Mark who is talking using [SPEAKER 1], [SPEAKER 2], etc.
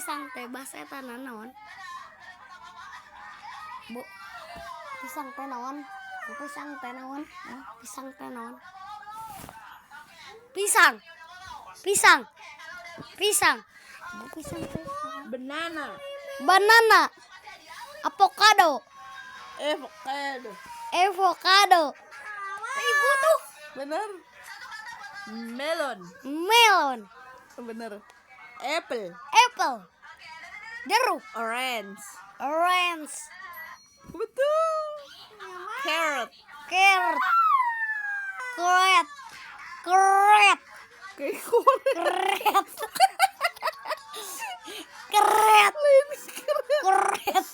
[SPEAKER 1] Pisang teh bahasa eta naon? Bu, pisang teh naon? Bu, pisang teh naon? Hah? Pisang teh naon? Pisang, pisang, pisang. Bu, pisang teh naon?
[SPEAKER 2] Banana.
[SPEAKER 1] Banana, avocado.
[SPEAKER 2] Avocado.
[SPEAKER 1] Avocado. Ibu tuh.
[SPEAKER 2] Bener. Melon.
[SPEAKER 1] Melon.
[SPEAKER 2] Bener. Apple.
[SPEAKER 1] Apple, jeruk.
[SPEAKER 2] Orange.
[SPEAKER 1] Orange.
[SPEAKER 2] Betul. Carrot.
[SPEAKER 1] Carrot, carrot, carrot.
[SPEAKER 2] Kayak korek.
[SPEAKER 1] Keret, keret, keret.